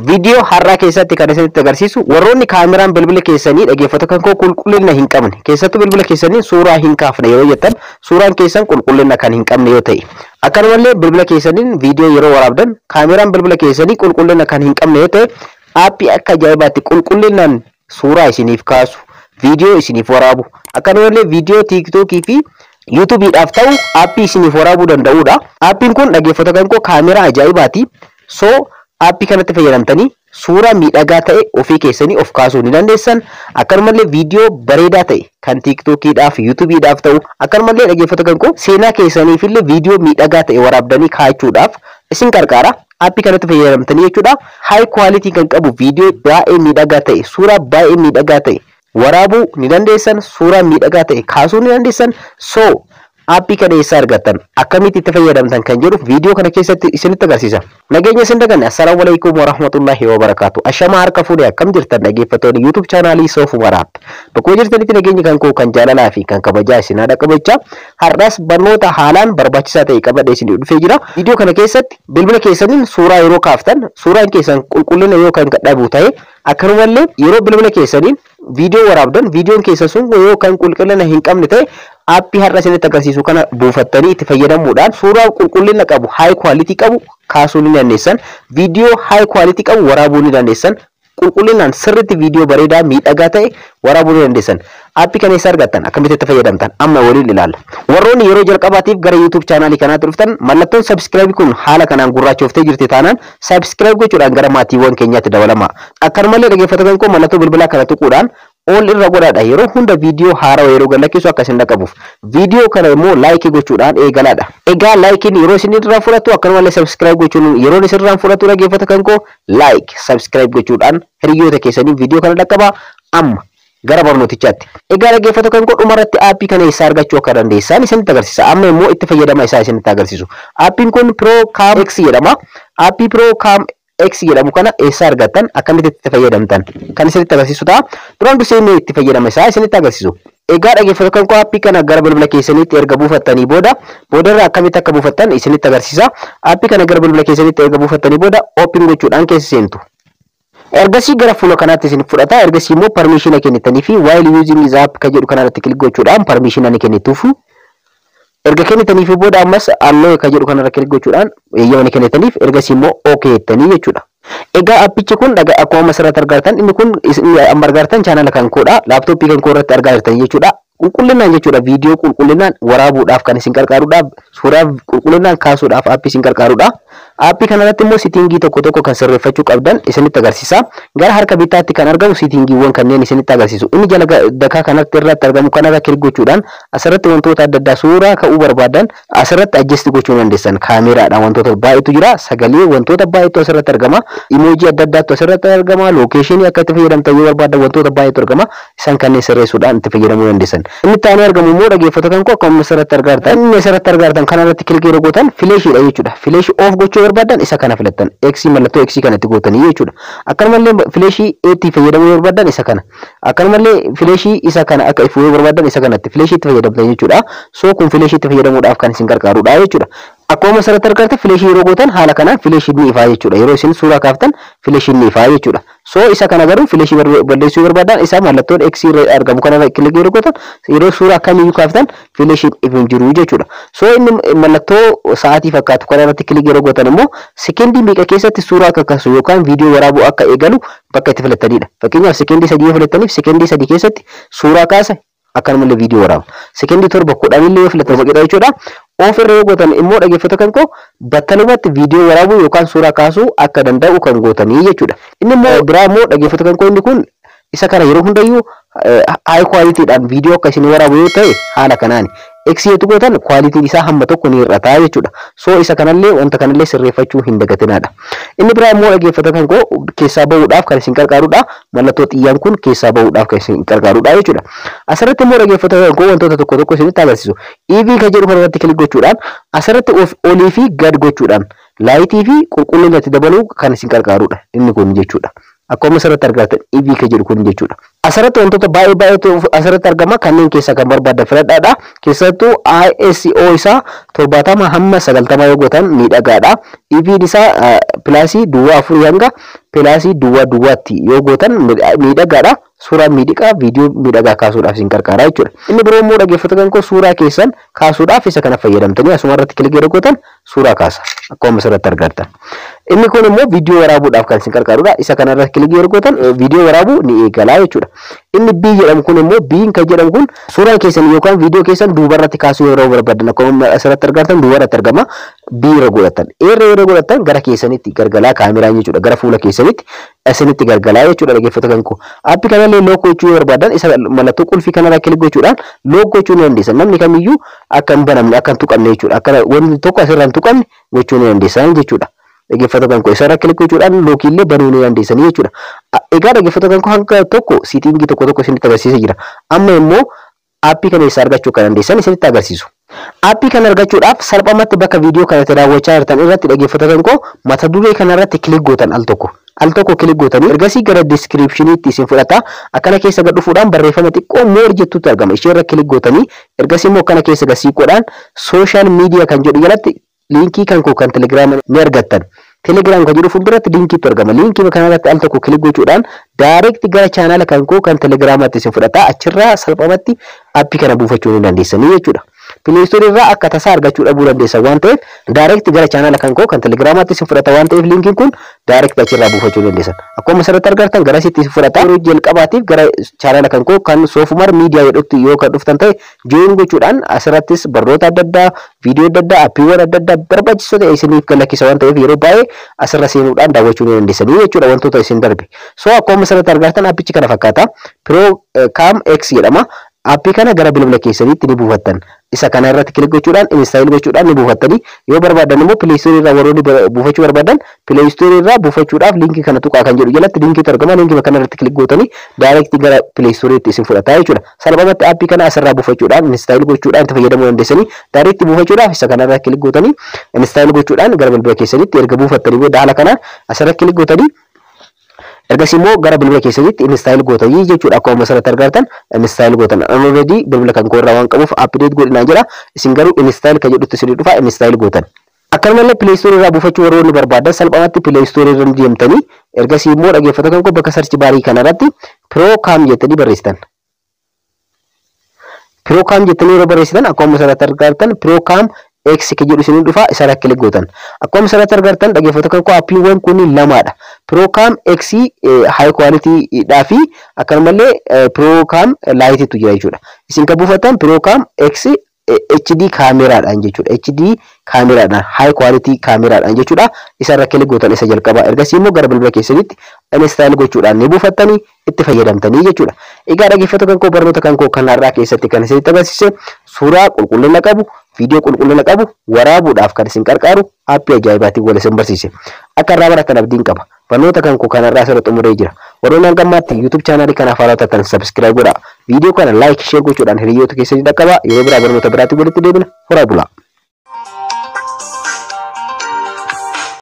Viidiyoo har'aa keessatti kan isinitti agarsiisu, warroonni kaameraan bilbila keessanii, dhaggeeffattoota kan koo, qulqullina hin qabne, keessattuu bilbila keessanii suuraa hin kaafne yeroo jettan suuraan keessan qulqullina kan hin qabne yoo ta'e, akkanumallee bilbila keessaniin viidiyoo yeroo waraabdan kaameraan bilbila keessanii qulqullina kan hin qabne yoo ta'e, aappii akka ajaa'ibaatti qulqullinaan suuraa isiniif kaasu, viidiyoo isiniif waraabu, akkanumallee viidiyoo TikTokii fi YouTubeiidhaaf ta'u aappii isiniif waraabuu danda'udha. Aappiin kun, dhaggeeffattoota kan koo, kaameraa ajaa'ibaati. So aappii kanatti fayyadamtanii suuraa miidhagaa ta'e ofii keessanii of kaasuu ni dandeessan. Akkanumallee viidiyoo bareedaa ta'e kan TikTokiidhaaf, YouTubeiidhaaf ta'u, akkanumallee, dhaggeeffattoota kan koo, seenaa keessaniifillee viidiyoo miidhagaa ta'e waraabdanii kaa'achuudhaaf isin gargaara. Aappii kanatti fayyadamtanii jechuudha. High quality kan qabu viidiyoo baay'ee miidhagaa ta'e, suuraa baay'ee miidhagaa ta'e waraabuu ni dandeessan, suuraa miidhagaa ta'e kaasuu ni dandeessan. So aappii kana eessaa argattan, akkamitti itti fayyadamtan kan jedhu viidiyoo kana keessatti isinitti agarsiisa. Nageenya isin daganne. Assalaamu alaikum warahmatullahi wabarakaatu. Ashama harka fuudhee, akkam jirtan dhaggeeffattoonni YouTube chaanaalii Soof Maraap? Bakkuma jirtanitti nageenyi kan koo kan jaalalaa fi kan kabajaa isin haadha qabachaa, har'as barnoota haalaan barbaachisaa ta'e qabadhee isin dhufee jira. Viidiyoo kana keessatti bilbila keessaniin suuraa yeroo kaaftan suuraan keessan qulqullina yoo kan dhabu ta'e, akkanumallee yeroo bilbila keessaniin viidiyoo waraabdan viidiyoon keessan sun yoo kan qulqullina hin qabne ta'e, aappii har'a isinitti agarsiisu kana buufattanii itti fayyadamuudhaan suuraa qulqullina qabu, high quality qabu kaasuu ni dandeessan, viidiyoo high quality qabu waraabuu ni dandeessan, qulqullinaan sirriitti viidiyoo bareedaa miidhagaa ta'e waraabuu ni dandeessan. Aappii kana eessa argattan, akkamitti itti fayyadamtan amma waliin ilaalla. Warroonni yeroo jalqabaatiif gara YouTube chaanaalii kanaatti dhuftan, mallattoon subscribe kun haala kanaan gurraachooftee jirti taanaan subscribe gochuudhaan gara maatiiwwan keenyaatti dabalama. Akkanumallee, dhaggeeffattoota koo, mallattoo bilbilaa kana tuquudhaan all irra godhaadha, yeroo hunda viidiyoo haarawaa yeroo gadlakkisu akka isin dhaqqabuuf. Viidiyoo kana immoo like gochuudhaan eegalaadha. Egaa likeiin yeroo isin irraa fudhatu, akkanumallee subscribe gochuun yeroo isin irraa fudhatu, dhaggeeffata kan koo, like subscribe gochuudhaan hiriyoota keessanii viidiyoo kana dhaqqabaa. Amma gara barnootichaatti. Egaa, dhaggeeffata kan koo, dhumarratti aappii kana eessaa argachuu akka dandeessan isinitti agarsiisa. Amma immoo itti fayyadama isaa isinitti agarsiisu. Aappiin kun Pro Cam X jedhama. Aappii Pro Cam X jedhamu kana eessaa argattan, akkamitti itti fayyadamtan kan isinitti agarsiisu ta'a. Duraan dursee inni itti fayyadama isaa isinitti agarsiisu. Egaa, dhaggeeffata kan koo, aappii kana gara bilbila keessaniitti erga buufattanii booda, boodarra akkamitti akka buufattan isinitti agarsiisa. Aappii kana gara bilbila keessaniitti erga buufattanii booda open gochuudhaan keessa seentu. Ergasii gara fuula kanaatti isin fudhata. Ergasii immoo permission kennitanii fi "while using this app" kan jedhu kanarratti click gochuudhaan permission ni kennituuf. Erga kennitaniif booda ammas "allow" kan jedhu kanarra click gochuudhaan eeyyama ni kennitaniif. Ergasii immoo "OK" jettanii jechuudha. Egaa appichi kun akkuma asirratti argartan, inni kun amma argartan chaanala kan koodha. Laaptooppii kan koo irratti argaa jirtan jechuudha. Qulqullinaan jechuudha, viidiyoo qulqullinaan waraabuudhaaf kan isin gargaarudha. Suuraa qulqullinaan kaasuudhaaf aappii isin gargaarudha. Aappii kanarratti immoo setting tokko tokko kan sirreeffachuu qabdan isinitti agarsiisa. Gara harka bitaatti kan argamu settingiiwwan kanneen isinitti agarsiisu. Inni jala dakaa kanatti irratti argamu kanarra click gochuudhaan asirratti wantoota adda addaa suuraa ka'uu barbaadan asirratti adjust gochuu dandeessan. Kaameraadhaan wantoota baay'eetu jira. Sagalee wantoota baay'eetu asirratti argama. Emoji adda addaatu asirratti argama. Location akka itti fayyadamtan yoo barbaadan wantoota baay'eetu argama. Isaan kanneen sirreessuudhaan itti fayyadamuu dandeessan. Inni itti aanee argamu immoo, dhaggeeffattoota kan koo, akkuma asirratti argartan, inni asirratti argartan kanarratti click yeroo gootan flashiidha jechuudha. Flash off gochuu barbaadan isa kana filattan. X, mallattoo X kanatti gootanii jechuudha. Akkanumallee flash itti fayyadamuu yoo barbaadan isa kana. Akkanumallee flash isa kana akka ifuu yoo barbaadan isa kanatti flash itti fayyadamtan jechuudha. So kun flash itti fayyadamuudhaaf kan isin gargaarudha jechuudha. Akkuma asirratti argartan flash yeroo gootan haala kanaan flashiin ni ifaa jechuudha. Yeroo isin suuraa kaaftan flashiin ni ifaa jechuudha. So isa kana garuu flash balleessuu barbaadan isa mallattoon X irra argamu kanarra click yeroo gootan yeroo suuraa kamiyyuu kaaftan flashiin ifu hin jiru jechuudha. So inni mallattoo sa'aatii fakkaatu kanarratti click yeroo gootan immoo sekendii meeqa keessatti suuraa akka kaasu yookaan viidiyoo waraabuu akka eegalu bakka itti filattanidha. Fakkeenyaaf sekendii 3 yoo filattaniif sekendii 3 keessatti suuraa kaasa, akkanumallee viidiyoo waraaba. Sekendii 7, 10illee yoo filatan qixa jechuudha. Off irra yoo gootan immoo, dhaggeeffattoota kan koo, battalumatti viidiyoo waraabuu yookaan suuraa kaasuu akka danda'u kan gootanii jechuudha. Inni immoo biraa immoo, dhaggeeffattoota kan koo, inni kun isa kana yeroo hundayyuu high qualityidhaan viidiyoo akka isin waraabu yoo ta'e haala kanaani. X yoo gootan qualityn isaa hamma tokko ni hir'ata jechuudha. So isa kanallee wanta kanallee sirreeffachuu hin dagatinaadha. Inni biraa immoo, dhaggeeffattoota kan koo, keessaa bahuudhaaf kan isin gargaarudha. Mallattoo xiyyaan kun keessaa bahuudhaaf kan isin gargaarudha jechuudha. Asirratti immoo, dhaggeeffattoota kan koo, wantoota tokko tokko isinitti agarsiisu. EV kan jedhu kanarratti click gochuudhaan asirratti of olii fi gad gochuudhaan light fi qulqullina itti dabaluu kan isin gargaarudha inni kun jechuudha. Akkuma asirratti argattan EV kan jedhu kun jechuudha. Asirratti wantoota baay'ee baay'eetu asirratti argama. Kanneen keessaa kan barbaadan filadhaadha. Keessattuu ISO isaa 70 hamma 90 yoo gootan miidhagaadha. EV'n isaa +0.4 hanga +0.00tti yoo gootan miidhagaadha. Suuraa miidhagaa, viidiyoo miidhagaa kaasuudhaaf isin gargaara jechuudha. Inni biroo immoo, dhaggeeffattoota koo, suuraa keessan kaasuudhaaf isa kana fayyadamtanii asuma irratti click yeroo gootan suuraa kaasa, akkuma asirratti argattan. Inni kun immoo viidiyoo waraabuudhaaf kan isin gargaarudha. Isa kana irratti click yeroo gootan viidiyoo waraabuu ni eegala jechuudha. Inni B jedhamu kun immoo, B kan jedhamu kun, suuraa keessan yookaan viidiyoo keessan duubarratti kaasuu yeroo barbaadan, akkuma asirratti argattan duubarratti argama, B irra godhatan. A irra yeroo godhatan gara keessanitti gargalaa kaameraan jechuudha. Gara fuula keessanitti isinitti gargalaa jechuudha, dhaggeeffattoota koo. Aappii kanallee lock gochuu yoo barbaadan isa mallattoo qulfii kanarra click gochuudhaan lock gochuu ni dandeessan. Namni kamiyyuu akka hin banamne, akka hin tuqamne jechuudha. Akka wanti tokko asirra hin tuqamne gochuu ni dandeessan jechuudha. Dhaggeeffattoota koo, isarra click gochuudhaan lockiillee banuu ni dandeessanii jechuudha. Egaa dhaggeeffattoota koo, hanga tokko settingii tokko tokko isinitti agarsiisee jira. Amma immoo aappii kana eessa argachuu akka dandeessan isinitti agarsiisu. Aappii kana argachuudhaaf salphumatti bakka viidiyoo kanatti daawwachaa jirtan irratti, dhaggeeffattoota koo, mata duree kana irratti click gootan al tokko. Al tokko click gootanii ergasii gara descriptioniitti isin fudhata. Akkana keessa gad dhufuudhaan barreeffama xiqqoo more jettutti argama. Ishee irra click gootanii ergasii immoo akkana keessa gad siquudhaan social media kan jedhu jalatti liinkii kan koo kan Telegiraama ni argattan. Telegram kan jedhu fuulduratti liinkiitu argama. Liinkii kanarratti al tokko click gochuudhaan direct gara chaanaala kan koo kan Telegiraamaatti isin fudhata. Achirraa salphumatti aappii kana buufachuu ni dandeessanii jechuudha. Play Store irraa akka tasaa argachuu dhabuu dandeessan waan ta'eef, direct gara chaanaala kan koo kan Telegiraamaatti isin fudhata waan ta'eef, liinkiin kun direct achirraa buufachuu dandeessan. Akkuma asirratti argattan garasitti isin fudhata. Yeroo jalqabaatiif gara chaanaala kan koo kan Soofumar Miidiyaa jedhutti yoo kan dhuftan ta'e, join gochuudhaan asirrattis barnoota adda addaa, viidiyoo adda addaa, appiiwwan adda addaa barbaachisoo ta'e isiniif galakkisa waan ta'eef, yeroo baay'ee asirra seenuudhaan daawwachuu ni dandeessanii jechuudha wantoota isin darbe. So akkuma asirratti argattan appichi kana fakkaata. Pro Cam X jedhama. Aappii kana gara bilbila keessaniitti ni buufattan. Isa kana irratti click gochuudhaan install gochuudhaan ni buufattanii, yoo barbaadan immoo Play Store irraa warroonni buufachuu barbaadan, Play Store irraa buufachuudhaaf liinkii kana tuqaa kan jedhu jalatti liinkiitu argama. Liinkii kana irratti click gootanii direct gara Play Storeetti isin fudhata jechuudha. Salphumatti aappii kana asirraa buufachuudhaan install gochuudhaan itti fayyadamuu dandeessanii. Direct buufachuudhaaf isa kana irratti click gootanii install gochuudhaan gara bilbila keessaniitti erga buufattanii booda haala kanaan asirra click gootanii ergasii immoo gara bilbila keessanitti install gootanii jechuudha. Akkuma asirratti argattan install gootan. Already bilbila kan koorraa waan qabuuf update godhinaa jira. Isin garuu install kan jedhutti isin dhufa, install gootan. Akkanumallee Play Store irraa buufachuu warroonni barbaadan salphumatti Play Store irra deemtanii ergasii immoo, dhaggeeffattoota kan koo, bakka search barii kanarratti ProCam jettanii barreessitan. ProCam jettanii yeroo barreessitan akkuma asirratti argattan ProCam X kan jedhu isiniin dhufa, isa click gootan. Akkuma asirratti argattan, dhaggeeffattoota kan koo, appiiwwan kun lamaadha. ProCam X high quality dhaa fi akkanumallee ProCam Lite tu jira jechuudha. Isin kan buufattan ProCam X HD kaameraadhaan jechuudha. HD kaameraadhaan, high quality kaameraadhaan jechuudha. Isa irra click gootan isa jalqabaa. Ergasii immoo gara bilbila keessanitti install gochuudhaan ni buufattanii itti fayyadamtanii jechuudha. Egaa dhaggeeffattoota kan koo, barnoota kan koo kan har'aa keessatti kan isinitti agarsiise suuraa qulqullina qabu, viidiyoo qulqullina qabu waraabuudhaaf kan isin qarqaaru aappii ajaa'ibaatiin wal isin barsiise. Akka irraa baratan abdiin qaba. Barnoota kan koo kan har'aa asirra xumuree jira. Warroonni hanga ammaatti YouTube chaanaalii kanaaf haaraa taatan subscribe godhaa. Viidiyoo kana like, share gochuudhaan hiriyoota keessanii dhaqqabaa. Yeroo biraa barnoota biraatti walitti deebina. Horaa bulaa.